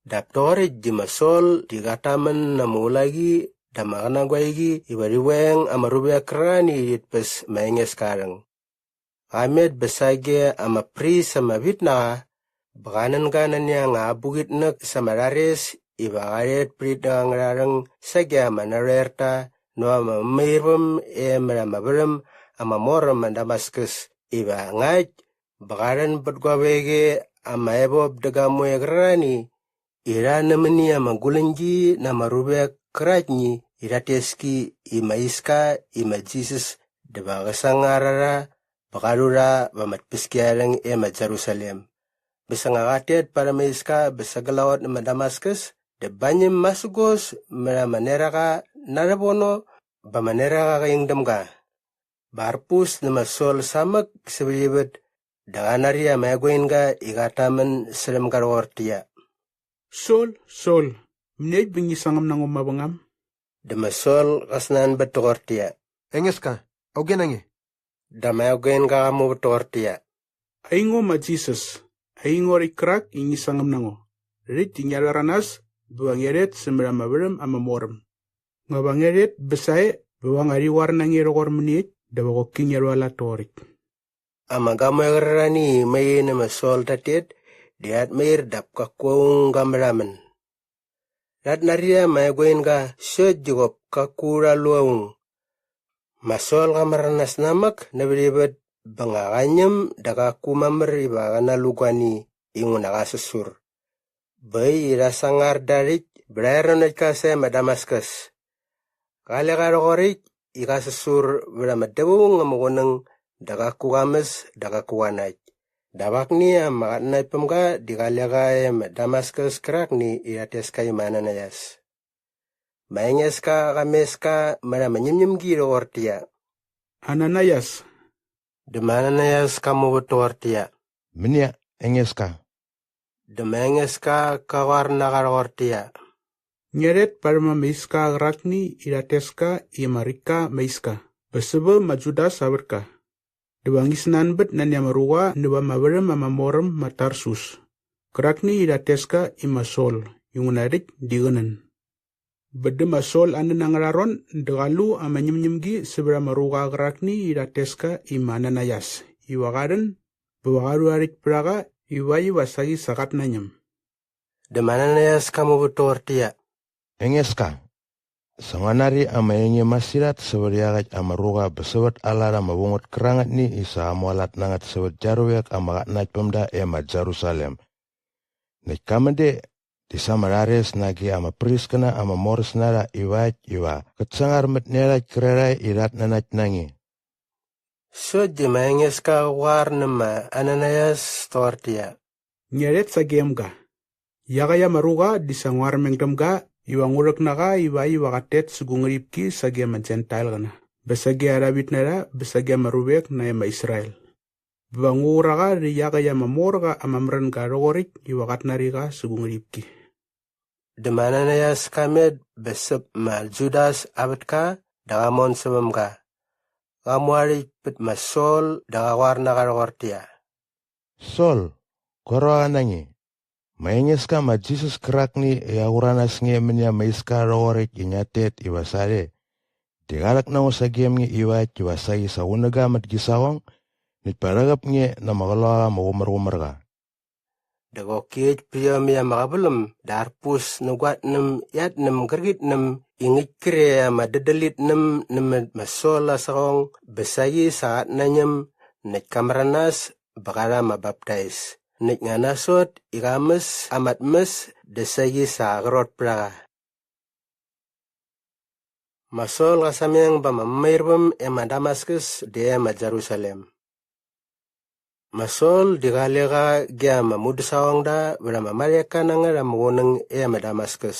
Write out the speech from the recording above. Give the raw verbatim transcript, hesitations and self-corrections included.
Dap toqoräkt di ma Sol di qat tamän na ama ulaqi dä ama qänagoeqi iva rhi veng ama ruvek kärarhani i rhit päs ma Engeska aa rhäng. Qa met bä sage ama pris ama vit na qa bä qa nän ga nani anga abuqitnäk sa ama rhares iva qa rhet pät itnäk angärha rhäng sage ama narhoerta näva ama mämairväm e mät ama värhäm ama mor äm ma Damaskus iva ngakt bä qa rhän bät guavek e ama evop dä gamoe qärarhani i rha nämäni ama guläñgi na ama ruvek käraktni i rhat tes ki i ma Iska i ma Jisas dä va qä sangar a rha bä qa rhu rha va ama tpäskiarharhäng e ma Jerusalem. Bä sa nga qat tet parhäm aa iska bä sa glaqot nä ma Damaskus dä bäñäm masägos mät ama neraqa narhä vono bä ama neraqa qa ing däm ga. Bä arpus nä ma Sol samäk sävät ivät dä qa nari ama eguinga i qat tamän särhäm ga rhoqortäqyia, “Sol, Sol, mäniekt bä ngi sangäm na ngo mavängam?” Dä ma Sol qa snanbät toqortäqyia, “Engeska, auge na nge?” Dä ama eguinga qa muvät toqortäqyia, “Aingo ma Jisas, aingo rhäkt kärak i ngi sangäm na ngo. Rhäkt di ngia rhäranas bä va ngia rhet sämät ama värhäm ama mor äm. Nga va ngia rhet bä sae bä va nga rhi qoar na nge rhoqor mäniekt dä va qoki ngia rhualat toqoräkt.” Ama gamoe qärarhani i mai rhi nä ma Sol tat tet di rhat mair dap kaku aung ga märhamän. Rhat nari ama eguinga sokt di qop kaku rha lu aung. Ma Sol qa märanas namäk nävät ivät bä nga qa ñäm dä qaku mamär iva qä nalu guani inguna qa säsur. Bä äkt i rha sangar da rhäkt bä rha er nanokt ka sae ma Damaskus. Qale qa rhoqoräkt i qa säsur vät ama dävaung ama qunäng dä qaku qa mäs dä qaku qa nakt. Dap akni ama qatnanaktpämga di qale qa e ma Damaskus kärakni i rhat tes ka i ma Ananaias. Ma Engeska qa mes ka mät ama ñämñämgi rhoqortäqyia, “Ananaias!” Dä ma Ananaias ka muvät toqortäqyia, “Mänia, Engeska?” Dä ma Engeska qa qoar na qa rhoqortäqyia, “Ngia rhet parhäm ama iska qärakni i rhat tes ka i ama räkt ka ma Iska bä sävä ma Judas aa vätka. Dä va ngi snanbät nani ama ruqa näva ama värhäm ama mor äm ma Tarsus kärakni i rhat tes ka i ma Sol inguna rhäkt di qä nän.” Bä dä ma Sol aa nän angärha ron dä qa lu ama ñämñämgi sävät ama ruqa qärakni i rhat tes ka i ma Ananaias iva qa rhän bä va qa rhu aa rhäkt pät a qa ivakt iva saqi sa qat nañäm. Dä ma Ananaias ka muvät toqortäqyia, “Engeska, sa ngua nari ama enge masirhat sävät iaqäkt ama ruqa bä sävät aa lat ama vu ngät kärangätni i sa qa mualat na ngät sävät gia ruvek ama qatnanaktpämda e ma Jerusalem. Näkt ka män de di sa ama rhares nage ama priskäna ama moräs na rha ivakt iva qät sangar mät nä iarhakt kärarhae i rhat nanakt na nge.” Sokt di ma Engeska qä qoar nä ma Ananaias toqortäqyia, “Ngia rhet sagem ga. Iaqäkt ama ruqa di sa ngua armeng däm ga iva ngu rhäk na qa ivakt iva qat tet sä gu ngärhipki sage ama Jentailqäna bä sage arha vitnarha bä sage ama ruvek nae ma Israel. Bä va ngu qur a qa rhä iaqäkt ama mor qa ama märänga rhoqoräkt iva qat nari qa sä gu ngärhipki.” Dä ma Ananaias ka met bä säp ma Judas aa vätka dä qa mon säväm ga. Qa muarhäkt pät ma Sol dä qa qoar na qa rhoqortäqyia, “Sol, gua ruaqa na nge, ma Engeska ma Jisas kärakni i qa quranas nge mäni ama iska rhoqoräkt i ngiat tet iva sarhe, di qa rhäk na ngo sagem nge ivakt iva saqi sa qunäga mät gi saqong näkt pa rhäqäp nge na ama Qloqaqa ama Qumärqumärqa.” Dä qoki äkt pät iomäkt ama qäväläm dä arpus nä guatnäm iatnäm gärqitnäm i ngäkt kre ama dädälit näm nämät ma Sol aa saqong bä saqi sa qat nañäm näkt ka märanas bä qa rha ama baptais näkt nga nasot i qa mäs ama tmäs dä saqi sa qrot pät a qa. Ma Sol qa sameng ba ama mämairväm e ma Damaskus dä e ma Jerusalem. Ma Sol di qale qa ge ama mudäsaqongda vät ama marheka na ngät ama qunäng e ma Damaskus